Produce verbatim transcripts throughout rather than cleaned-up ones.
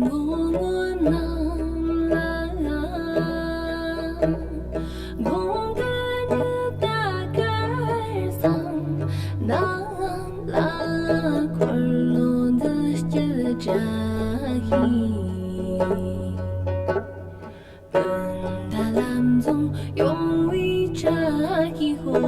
ངོ་བོ་རྣམས་ལ་དགོངས་ཀྱི་ཉི་ཟླ་སྐལ་བཟང་། ནམ་ལ་འཁོར་ལོ་འདི་སྐྱེད་བྱ་ཞིང་། སྤུན་ཟླ་ལམ་འཛོམས་ཡོང་བའི་བཀྲ་ཤིས་ཤོག།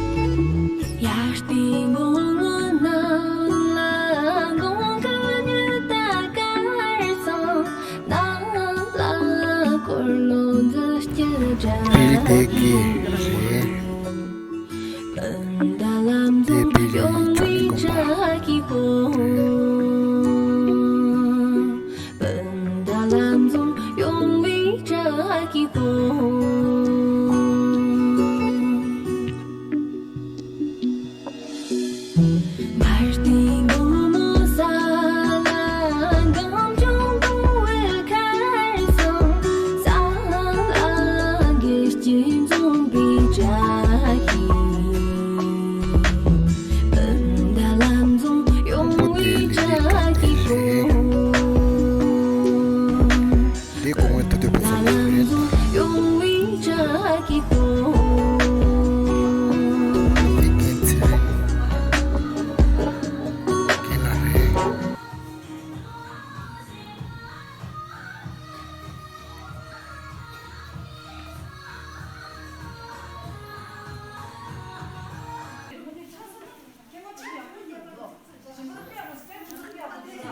དབྱར་དུས་དགུང་ལོ་ནམ་ལ་དགོངས་ཀྱི་ཉི་ཟླ་སྐལ་བཟང་། ནམ་ལ་འཁོར་ལོ་འདི་སྐྱེད་བྱ་ཞིང་། རེད། སྤུན་ཟླ་ལམ་འཛོམས་ཡོང་བའི་བཀྲ་ཤིས་ཤོག། སྤུན་ཟླ་ལམ་འཛོམས་ཡོང་བའི་བཀྲ་ཤིས་ཤོག། དབྱར་དུས་དགུང་ལོ་ས་ལ་འགུམ་ཆུང་བུང་བའི་ཁར་སང་། ས་ལ་དགེ་སྐྱེས་འཛོམས་པའི་བཀྲ་ཤིས། སྤུན་ཟླ་ལམ་འཛོམས་ཡོང་བའི་བཀྲ་ཤིས་ཤོག། འདི་གོང་བའི་ཐུགས་འདོད་པ་ཚོ་ལ་རེད། ཡོང་བའི་བཀྲ་ཤིས་ཤོག། འདི་རྒན་ཚེ་རིང་རྒན་ལགས་རེད།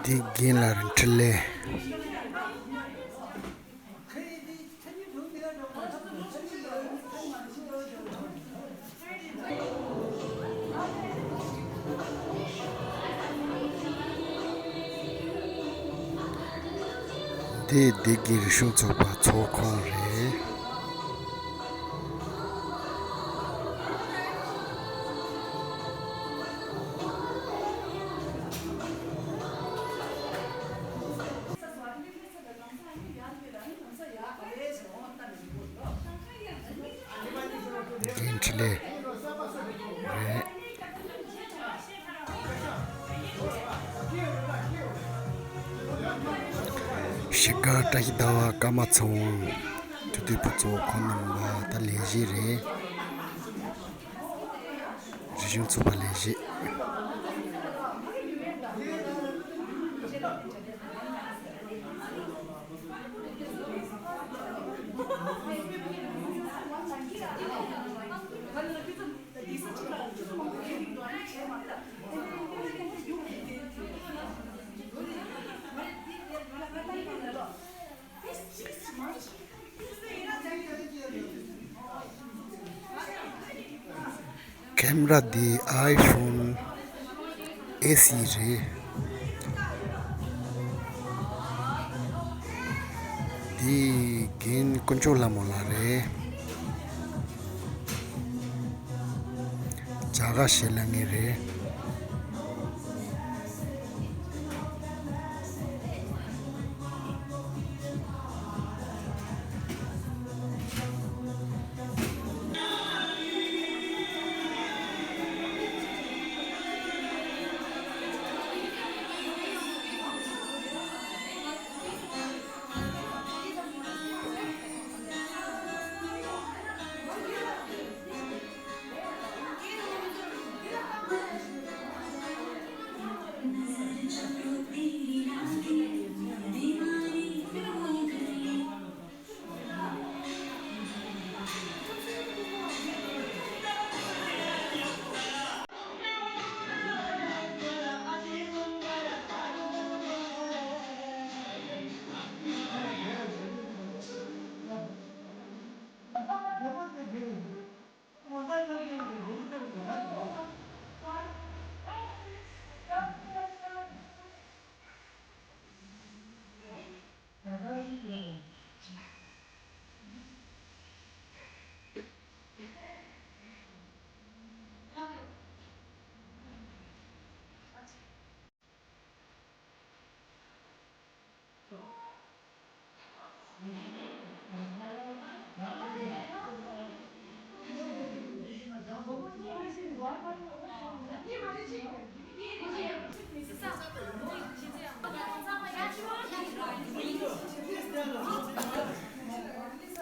འདི་རྒན་ལགས་རེད། འཕྲིན་ལས། འདི་སྡེ་དགེ་རིག་གཞུང་ཚོགས་པ་ཚོགས་ཁང་རེད། འགན་འཁྲི་ལས་རེད། གཞིས་སྒར་བཀྲ་ཤིས་ཟླ་བ་ཀརྨ་ཚེ་དབང་དེ་དུས་བུ་ཚོ་ཁོང་རྣམ་པ་ད་ལས་བྱེད་རེད། རིག་གཞུང་ཚོགས་པ་ལས་བྱེད། ཁེམ་ར་འདི་ཨའི་ཕོན་ཨེ་སི་རེད། འདི་རྒན་དཀོན་མཆོག་ལྷ་མོ་ལགས་རེད། རྒྱ་གར་ཞལ་ལག་ངེས་རེད།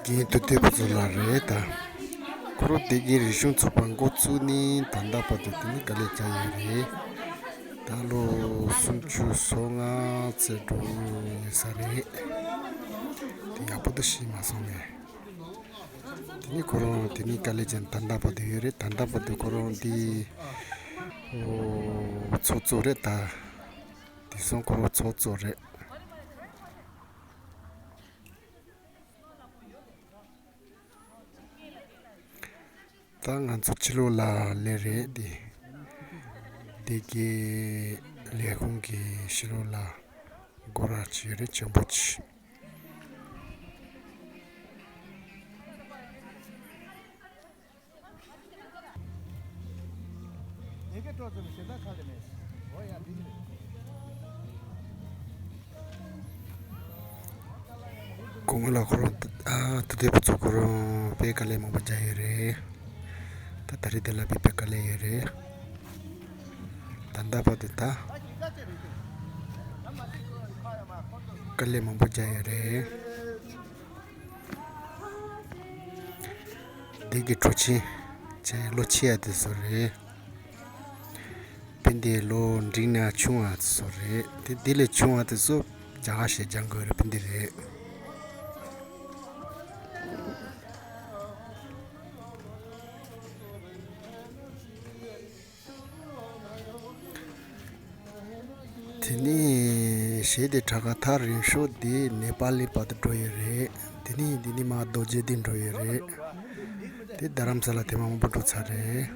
རྒན་དུ་དེ་བུ་ཚོ་ལ་རེད་ད། ཁོ་རང་སྡེ་དགེ་རིག་གཞུང་ཚོགས་པ་འགོ་བཙུགས་ནས་ད་ལྟ་བར་དུ་དེ་ནི་དཀའ་ལས་བརྒྱབ་ཡོད་རེད། ད་ལོ་སུམ་ཅུ་སོ་ལྔ་ཚེ་འགྲོ་ཡོད་ས་རེད། དེ་ཡག་པོ་དུ་ཤེས་མ་སོང་ངས། དེ་ནི་ཁོ་རང་དེ་ནི་དཀའ་ལས་ཅན་ད་ལྟ་བར་དུ་ཡོད་རེད། ད་ལྟ་བར་དུ་ཁོ་རང་འདི་ཚོགས་གཙོ་རེད་ད། དེ་སོང་ཁོ་རང་ཚོགས་གཙོ་རེད། ད་ང་ཚོ་ཕྱི་ལོགས་ལ་སླེབས་རེད་དེ། སྡེ་དགེ་ལས་ཁུངས་ཀྱི་ཕྱི་ལོགས་ལ་སྒོ་ར་ཅིག་ཡོད་རེད་ཆེན་པོ་ཅིག། གོང་ལ་ཁོ་རང་ཨ་དུ་དེ་བུ་ཚོ་ཁོ་རང་དཔེ་དཀའ་ལས་མང་པོ་བརྒྱབ་ཡོད་རེད། ད་ད་རེས་དེ་ལ་དཔེ་དཔེ་དཀའ་ལས་ཡོད་རེད། ད་ལྟ་བར་དུ་ད་དཀའ་ལས་མང་པོ་བརྒྱབ་ཡོད་རེད། འདི་གི་གྲོགས་ཆེན་བྱས་ལོ་ཆེ་ཡ་དེ་ཚོ་རེད། སྤུན་ཟླའི་ལོ་འགྲིག་ན་ཆུང་བ་དེ་ཚོ་རེད། དེ་འདི་ལས་ཆུང་བ་དེ་ཚོ་རྒྱ་གར་ཞེས་སྦྱང་དགོས་རེད། སྤུན་ཟླ་རེད། དེ་ནས་གཞས་དེ་གྲགས་ཁ་ཐག་རིང་ཤོས་དེ་ནེ་པ་ལི་བར་དུ་འགྲོ་ཡོད་རེད། དེ་ནས་འདི་ནས་མར་རྡོ་རྗེ་གདན་འགྲོ་ཡོད་རེད། དེ་རྡ་རམ་ས་ལ་དེ་མ་མང་པོ་འགྲོ་ཚར་རེད།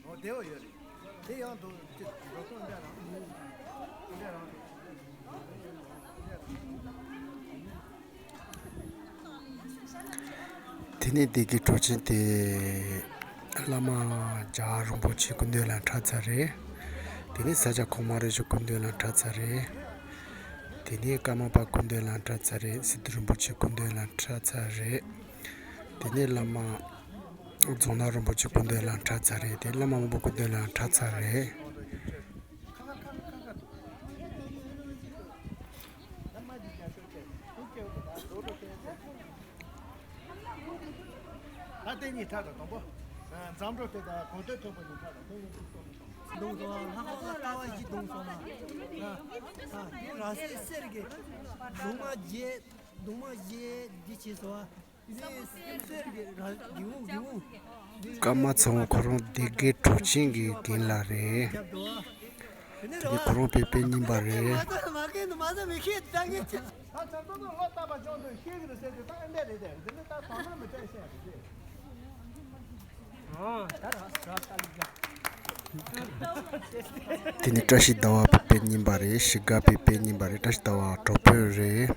ཨོ་བདེ་བོ་ཡོད་རེད། དེ་ཡང་དུ་ཅི་འགྲོ་སོང་འདྲ་རང་འདྲ་རང་། དེ་ནས་སྡེ་དགེ་གྲོགས་ཆེན་དེ་བླ་མ་རྒྱལ་བ་རིན་པོ་ཆེ་སྐུ་མདུན་ལ་འཁྲབ་ཚར་རེད། དེ་ནས་ས་སྐྱ་གོང་མ་རིན་པོ་ཆེ་སྐུ་མདུན་ལ་འཁྲབ་ཚར་རེད། དེ་ནས་ཀརྨ་པ་སྐུ་མདུན་ལ་འཁྲབ་ཚར་རེད། སི་ཏུ་རིན་པོ་ཆེ་སྐུ་མདུན་ལ་འཁྲབ་ཚར་རེད། དེ་ནས་བླ་མ་རྫོང་ནག་རིན་པོ་ཆེ་སྐུ་མདུན་ལ་འཁྲབ་ཚར་རེད། དེ་བླ་མ་མང་པོ་སྐུ་མདུན་ལ་འཁྲབ་ཚར་རེད། ད་ལྟེ་གཉིས་ཁྲག་དང་དང་པོ། འཛམ་གྲོགས་དེ་དང་གོང་ཐོས་མཐོན་པོ་གཉིས་ཁྲག་དང་དེ་ཡིན་དུས་སོང་། གདོང་སོང་ལྷག་པར་དུ་ལྟ་བ་བཞི་གདོང་སོང་ན། དེ་ར་སེ་གསེར་གྱི་གདོང་མ་བརྒྱད་གདོང་མ་བཞི་འདི་བྱས་སོང་། ཀརྨ་ཚེ་དབང་ཁོ་རང་སྡེ་དགེ་གྲོགས་ཆེན་གྱི་རྒན་ལགས་རེད། དེ་ནས་ཁོ་རང་དཔེ་དཔེ་རྙིང་པ་རེད། དེ་ནས་བཀྲ་ཤིས་ཟླ་བ་དཔེ་དཔེ་རྙིང་པ་རེད། གཞིས་ཀ་དཔེ་དཔེ་རྙིང་པ་རེད། བཀྲ་ཤིས་ཟླ་བ་གྲོགས་པོ་རེད།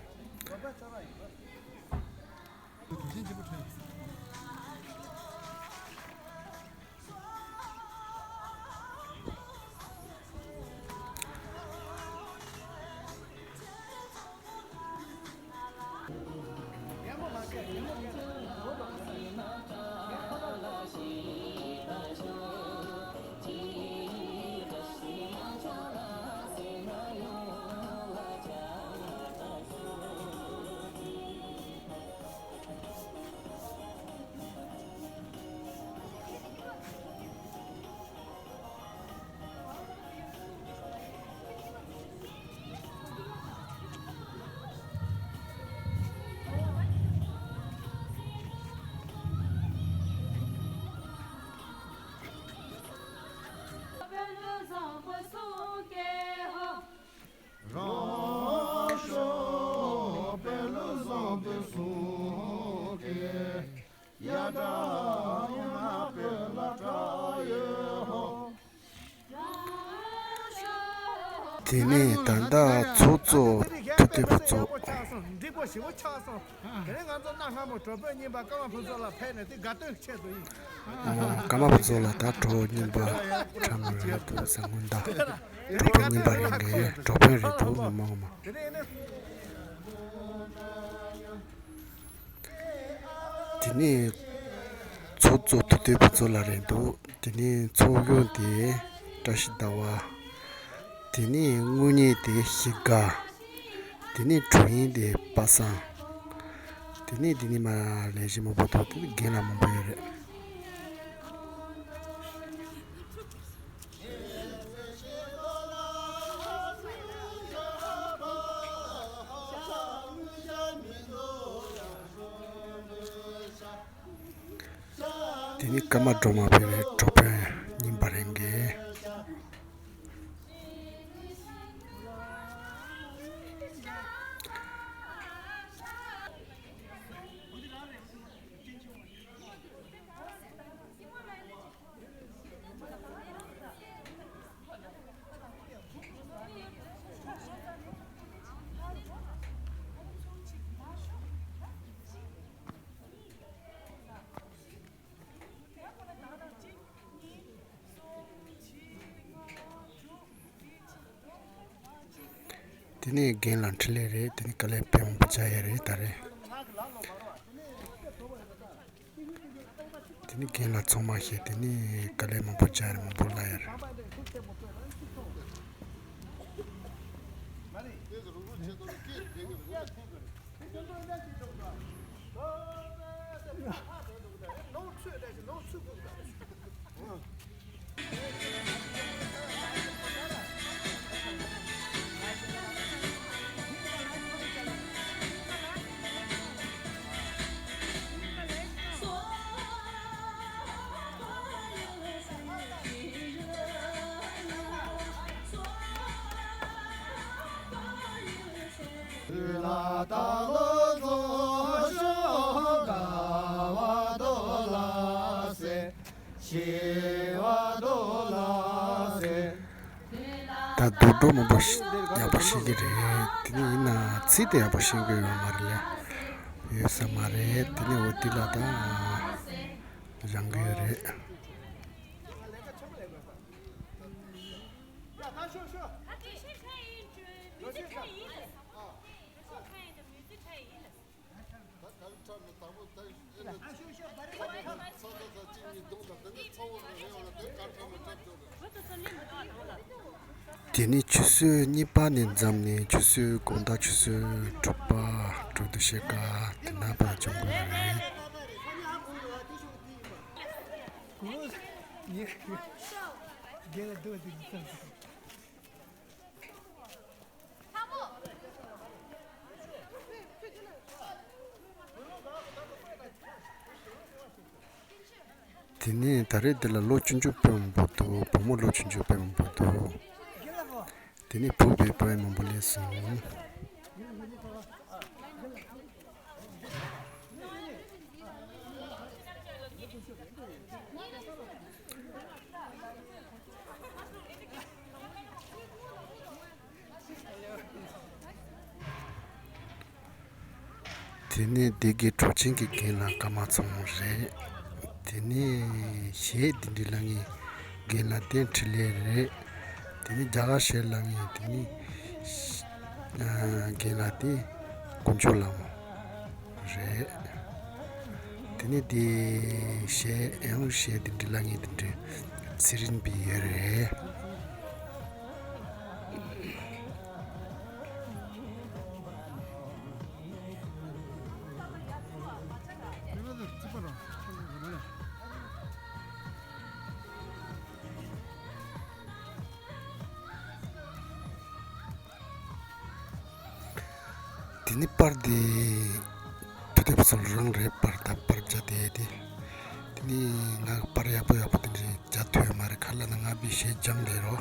དེ་ནས་ད་ལྟ་ཚོགས་གཙོ་ཐུབ་བསྟན་ཕུན་ཚོགས། འགྲིག་པོ་ཞེ་པོ་ཆགས་སོང་། དེ་ནས་ང་ཚོ་གནའ་སྔ་མོ་གྲོགས་པོ་རྙིང་པ་ཀརྨ་ཕུན་ཚོགས་ལ་ཕེབས་ནས་དེ་དགའ་སྟོན་ཆེད་དུ་ཡིན། ཨོ། ཀརྨ་ཕུན་ཚོགས་ལ་ད་གྲོགས་རྙིང་པ་ཁྲ་མོ་རེད་འདུག་ཟེར་སྔོན་ད། གྲོགས་པོ་རྙིང་པ་རེད་ངས་གྲོགས་པོ་རེད་འདུག་མི་མང་མ། དེ་ནས་ནི། དེ་ནས་ཚོགས་གཙོ་དུས་དེབ་ཕུན་ཚོགས་ལགས་རེད་འདུག་དེ་ནས་ཚོགས་གཞོན་དེ་བཀྲ་ཤིས་ཟླ་བ། དེ་ནས་དངུལ་གཉེར་དེ་གཞིས་དགའ། དེ་ནས་དྲུང་ཡིག་དེ་པ་སངས། དེ་ནས་དེ་ནས་མར་ལས་བྱེད་མང་པོ་འདུག་དེ་ནས་རྒན་ལགས་མང་པོ་ཡོད་རེད། དེ་ནི་ཀརྨ་སྒྲོལ་མ་ཕེབས་པའི་གྲོགས་ཕན་རྙིང་པ་རེད་འགས། དེ་ནས་རྒན་ལགས་འཕྲིན་ལས་རེད། དེ་ནས་དཀའ་ལས་དཔེ་མང་པོ་བྱ་ཡ་རེད་ད་རེད། དེ་ནས་རྒན་ལགས་ཚང་མ་བཤད། དེ་ནས་དཀའ་ལས་མང་པོ་བྱ་ཡ་རེད། མང་པོ་བླངས་ཡ་རེད། ད་རྡོག་རྡོག་མང་པོ་ཞིག་ཡག་པོ་ཤེས་ཀྱི་རེད། དེ་ནས་ཡིན་ན་ཚིག་དེ་ཡག་པོ་ཤེས་ཀྱི་ཡོད་མ་རེད་ལ། ཡོད་ས་མ་རེད། དེ་ནས་འོ་དེ་ལ་ད་སྦྱང་གི་ཡོད་རེད། དེ་ནས་ཆུ་ཚོད་གཉིས་པ་ནས་འཛོམས་ནས་ཆུ་ཚོད་དགོང་དག་ཆུ་ཚོད་དྲུག་པ་དྲུག་དང་ཕྱེད་ཀ་དེ་ན་བར་སྦྱང་དགོས་རེད། དེ་ནས་ད་རེས་འདི་ལ་ལོ་ཆུང་ཆུང་དཔེ་མང་པོ་འདུག་བུ་མོ་ལོ་ཆུང་ཆུང་དཔེ་མང་པོ་འདུག་དེ་ནས་བུ་བས་དཔེ་མང་པོ་སླེབས་སོང་། དེ་ནས་སྡེ་དགེ་གྲོགས་ཆེན་གྱི་རྒན་ལགས་ཀརྨ་ཚེ་དབང་རེད། དེ་ནས་གཞས་འདི་འདྲའི་བླངས་མཁན་རྒན་ལགས་བསྟན་འཕྲིན་ལས་རེད། དེ་ནས་རྒྱ་གར་གཞས་བླངས་མཁན་དེ་ནས་ཨ་རྒན་ལགས་དེ་དཀོན་མཆོག་ལྷ་མོ་རེད། དེ་ནས་དེ་གཞས་ཨེ་ཧོང་གཞས་དེ་འདྲའི་བླངས་མཁན་དེ་འདྲའི་ཚེ་རིང་བི་ཡོད་རེད། དེ་ནི་པར་དེ་དུས་དེབ་ཚོ་རང་རེད། པར་ད་པར་རྒྱག་དེ་དེ། དེ་ནི་ང་པར་ཡག་པོ་ཡག་པོ་དེ་འདྲ་རྒྱག་ཐུབ་ཡོད་མ་རེད། ཁ་ལ་ན་ང་བི་ཞེས་སྦྱང་དེ་རོ།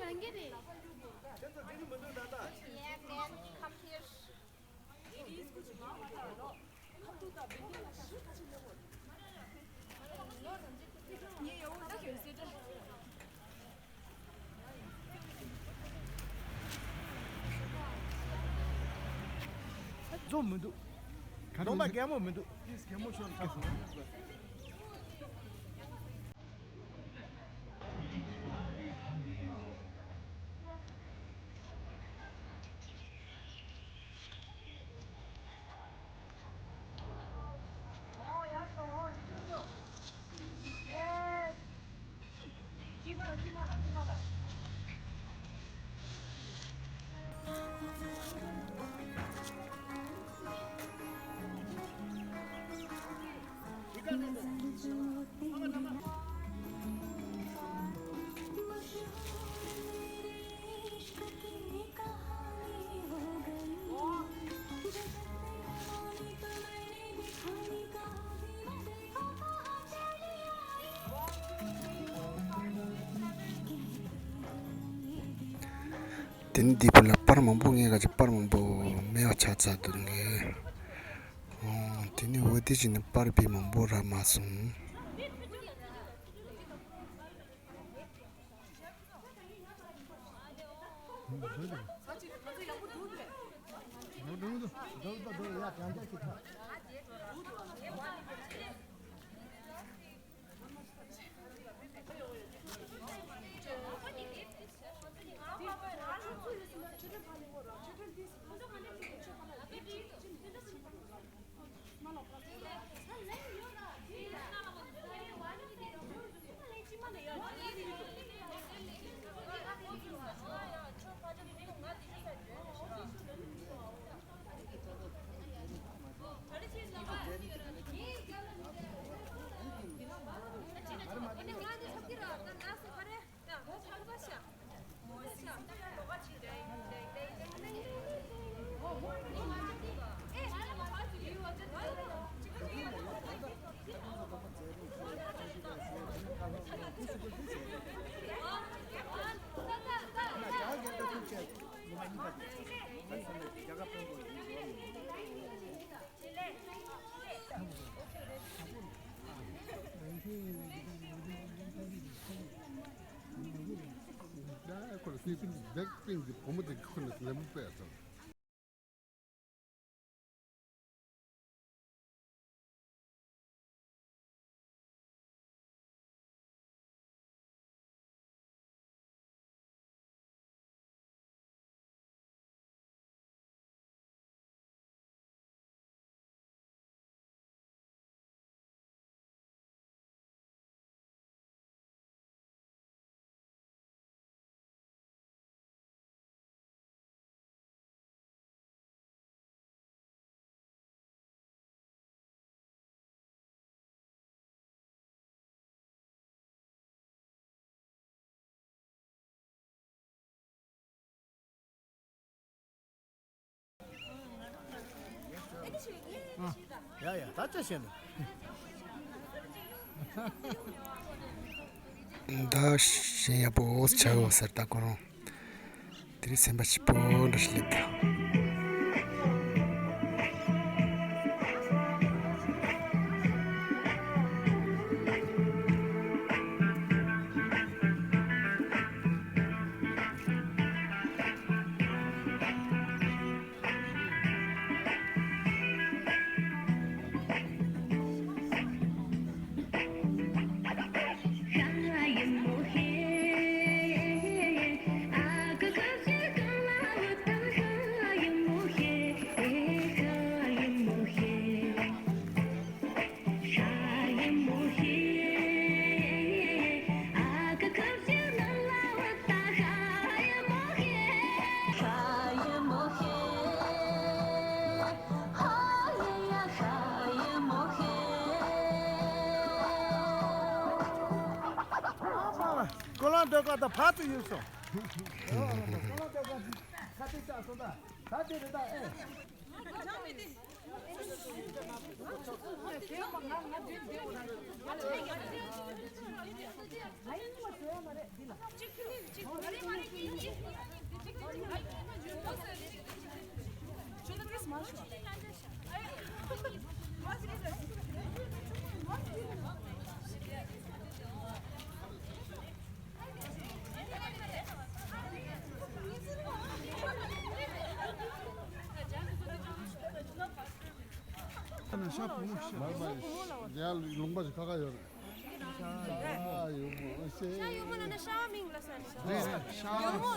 རང་གི་རེད། Yeah, man, come here. རྫོང་མི་འདུག་གདོང་པ་གད་མོ་མི་འདུག་གད་མོ་ཤོར་ཐལ། དེ་ནི་འདི་བུ་ལ་པར་མང་པོ་ངས་ག་ཅིག་པར་མང་པོ་མེད་པ་ཆགས་ཚར་འདུག་ངས། ཨོ། དེ་ནི་འོ་དེ་ཅིག་ནི་པར་བི་མང་པོ་རག་མ་སོང་། ཁོ་ལ་སྲིད་དོན་བེག་པིང་གི་བུ་མོ་དེ་ཁོ་ལ་ལེ་མོ་པས་སོང་། ཡ་ཡ་ད་ཅི་བྱེད་ནི། ད་ཞེ་ཡག་པོ་ཆགས་ཡོད་ཟེར་ད་ཁོ་རང་། དེ་རིང་སེམས་པ་སྐྱིད་པོ་འདྲ་ཞིག་སླེབས་ད། ཀོ་ལོང་སྒྲོལ་དཀར་དང་ཕར་ཚུར་ཡོད་སོང་། ཀོ་ལོང་སྒྲོལ་དཀར་ཁ་གཏད་བཅག་སོང་ད། ད་དེ་རེད་ད་ཨེ། ཤ་བུ་མོ་ཤ། ཡ་ལུང་པ་ཞིག་ཁ་ཁ་ཡོད་རེད། ཤ་ཡོད་མོ་ཨ་ཤེ། ཤ་ཡོད་མོ་ལ་ན་ཤ་མིང་ལ་ས་ནི། རེད་རེད་ཤ། ཡོད་མོ་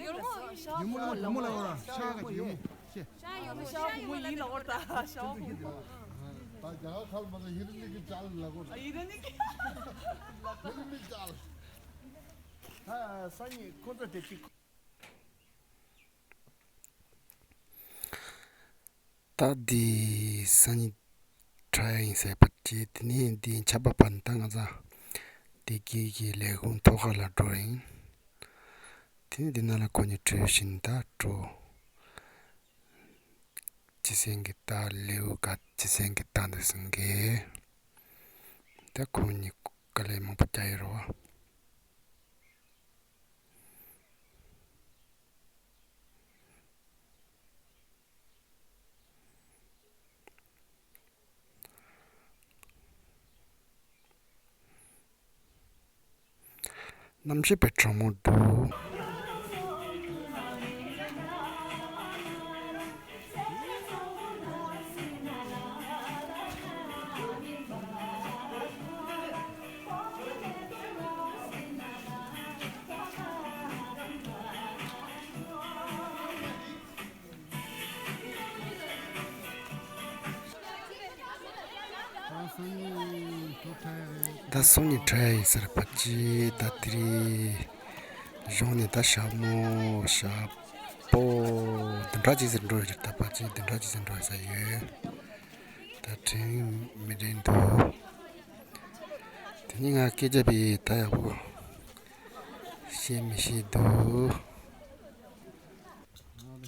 ཡོད་མོ་ཤ། ཡོད་མོ་ལ་བུ་མོ་ལ་བ་ཤ་ག་ཅིག་ཡོད་མོ་ཤེ། ཤ་ཡོད་མོ་ཤ་ཡོད་མོ་ལ་ཡིན་ལ་འོར་ད་ཤ་བུ་མོ། ད་རྒྱ་གར་ཁ་ལ་མ་ད་ཧི་རི་ནི་གི་ཅལ་ལ་གོ། ཧི་རི་ནི་གི་ཧི་རི་ནི་ཅལ། ད་ས་ནི་ཁོ་ཚོ་དེ་ཅིག་ད་འདི་སང་ཉིན་ཁྲ་ཡ་ཡིན་ཟེར་པ་ཅེ། དེ་ནས་འདི་ཆ་པ་པ་ནི་ད་ང་ཚ་བདེ་སྐྱིད་ཀྱི་ལས་ཁུངས་ཐོག་ཁ་ལ་འགྲོ་ཡིན། དེ་ནས་འདི་ནང་ལ་ཁོ་གཉིས་བྲོས་བཞིན་ད་འགྲོ། ཅི་སེང་གི་ད་ལེའུ་ག་ཅི་སེང་གི་ད་འདི་སེང་གི་ད་ཁོ་གཉིས་དཀའ་ལས་མང་པོ་རྒྱག་ཡོད་རེད་བ། རྣམ་ཤེས་པའི་གྲོགས་མོ་འདུག་ད་སང་ཉིན་ཁྲ་ཡ་ཡིན་ཟེར་པ་ཅི། ད་དེ་རིང་གཞུང་ནས་ད་ཞྭ་མོ་ཞྭ་པོ་བདུན་ཕྲག་གཅིག་ཟེར་འགྲོ་ཡོད་ཀྱི་རེད། ད་པ་ཅི་བདུན་ཕྲག་གཅིག་ཟེར་འགྲོ་ཡོད་ས་ཡོད། ད་དྲན་མི་དྲན་འདུག་དེ་ནི་ང་སྐད་ཆ་བི་ད་ཡག་པོ་བཤད་མི་ཤེས་འདུག